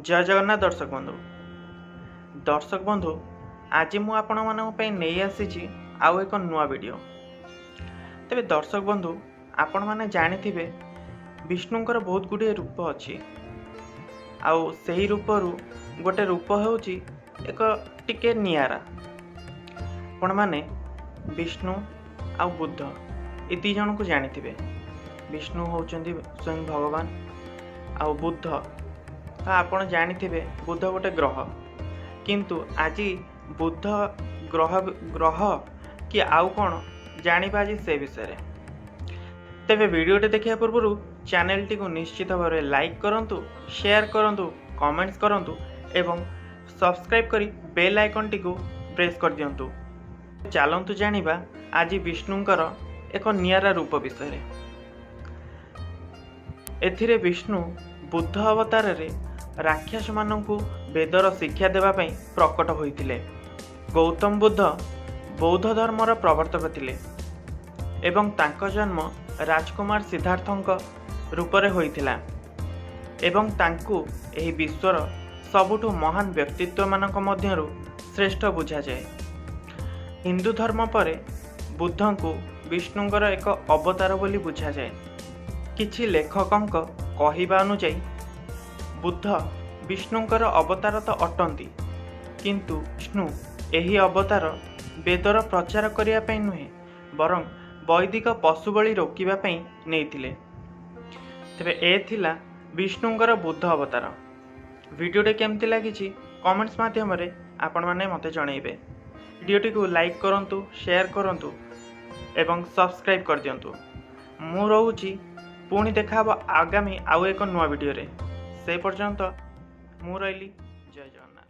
ଜୟ ଜଗନ୍ନାଥ ଦର୍ଶକ ବନ୍ଧୁ। ଦର୍ଶକ ବନ୍ଧୁ, ଆଜି ମୁଁ ଆପଣମାନଙ୍କ ପାଇଁ ନେଇ ଆସିଛି ଆଉ ଏକ ନୂଆ ଭିଡ଼ିଓ। ତେବେ ଦର୍ଶକ ବନ୍ଧୁ, ଆପଣମାନେ ଜାଣିଥିବେ ବିଷ୍ଣୁଙ୍କର ବହୁତ ଗୁଡ଼ିଏ ରୂପ ଅଛି, ଆଉ ସେହି ରୂପରୁ ଗୋଟେ ରୂପ ହେଉଛି ଏକ ଟିକେ ନିଆରା। ଆପଣମାନେ ବିଷ୍ଣୁ ଆଉ ବୁଦ୍ଧ ଏ ଦୁଇ ଜଣଙ୍କୁ ଜାଣିଥିବେ। ବିଷ୍ଣୁ ହେଉଛନ୍ତି ସ୍ୱୟଂ ଭଗବାନ, ଆଉ ବୁଦ୍ଧ ତ ଆପଣ ଜାଣିଥିବେ ବୁଦ୍ଧ ଗୋଟେ ଗ୍ରହ। କିନ୍ତୁ ଆଜି ବୁଦ୍ଧ ଗ୍ରହ କି ଆଉ କ'ଣ ଜାଣିବା ଆଜି ସେ ବିଷୟରେ। ତେବେ ଭିଡ଼ିଓଟି ଦେଖିବା ପୂର୍ବରୁ ଚ୍ୟାନେଲଟିକୁ ନିଶ୍ଚିତ ଭାବରେ ଲାଇକ୍ କରନ୍ତୁ, ସେୟାର କରନ୍ତୁ, କମେଣ୍ଟସ୍ କରନ୍ତୁ ଏବଂ ସବସ୍କ୍ରାଇବ୍ କରି ବେଲ୍ ଆଇକନ୍ଟିକୁ ପ୍ରେସ୍ କରିଦିଅନ୍ତୁ। ଚାଲନ୍ତୁ ଜାଣିବା ଆଜି ବିଷ୍ଣୁଙ୍କର ଏକ ନିଆରା ରୂପ ବିଷୟରେ। ଏଥିରେ ବିଷ୍ଣୁ ବୁଦ୍ଧ ଅବତାରରେ ରାକ୍ଷସମାନଙ୍କୁ ବେଦର ଶିକ୍ଷା ଦେବା ପାଇଁ ପ୍ରକଟ ହୋଇଥିଲେ। ଗୌତମ ବୁଦ୍ଧ ବୌଦ୍ଧ ଧର୍ମର ପ୍ରବର୍ତ୍ତକ ଥିଲେ ଏବଂ ତାଙ୍କ ଜନ୍ମ ରାଜକୁମାର ସିଦ୍ଧାର୍ଥଙ୍କ ରୂପରେ ହୋଇଥିଲା ଏବଂ ତାଙ୍କୁ ଏହି ବିଶ୍ୱର ସବୁଠୁ ମହାନ ବ୍ୟକ୍ତିତ୍ୱମାନଙ୍କ ମଧ୍ୟରୁ ଶ୍ରେଷ୍ଠ ବୁଝାଯାଏ। ହିନ୍ଦୁ ଧର୍ମ ପରେ ବୁଦ୍ଧଙ୍କୁ ବିଷ୍ଣୁଙ୍କର ଏକ ଅବତାର ବୋଲି ବୁଝାଯାଏ। କିଛି ଲେଖକଙ୍କ କହିବା ଅନୁଯାୟୀ ବୁଦ୍ଧ ବିଷ୍ଣୁଙ୍କର ଅବତାର ତ ଅଟନ୍ତି, କିନ୍ତୁ ବିଷ୍ଣୁ ଏହି ଅବତାର ବେଦର ପ୍ରଚାର କରିବା ପାଇଁ ନୁହେଁ, ବରଂ ବୈଦିକ ପଶୁବଳି ରୋକିବା ପାଇଁ ନେଇଥିଲେ। ତେବେ ଏ ଥିଲା ବିଷ୍ଣୁଙ୍କର ବୁଦ୍ଧ ଅବତାର। ଭିଡ଼ିଓଟି କେମିତି ଲାଗିଛି କମେଣ୍ଟସ୍ ମାଧ୍ୟମରେ ଆପଣମାନେ ମୋତେ ଜଣାଇବେ। ଭିଡ଼ିଓଟିକୁ ଲାଇକ୍ କରନ୍ତୁ, ସେୟାର କରନ୍ତୁ ଏବଂ ସବସ୍କ୍ରାଇବ୍ କରିଦିଅନ୍ତୁ। ମୁଁ ରହୁଛି, ପୁଣି ଦେଖାହେବ ଆଗାମୀ ଆଉ ଏକ ନୂଆ ଭିଡ଼ିଓରେ। ସେ ପର୍ଯ୍ୟନ୍ତ ମୁଁ ରହିଲି, ଜୟ ଜଗନ୍ନାଥ।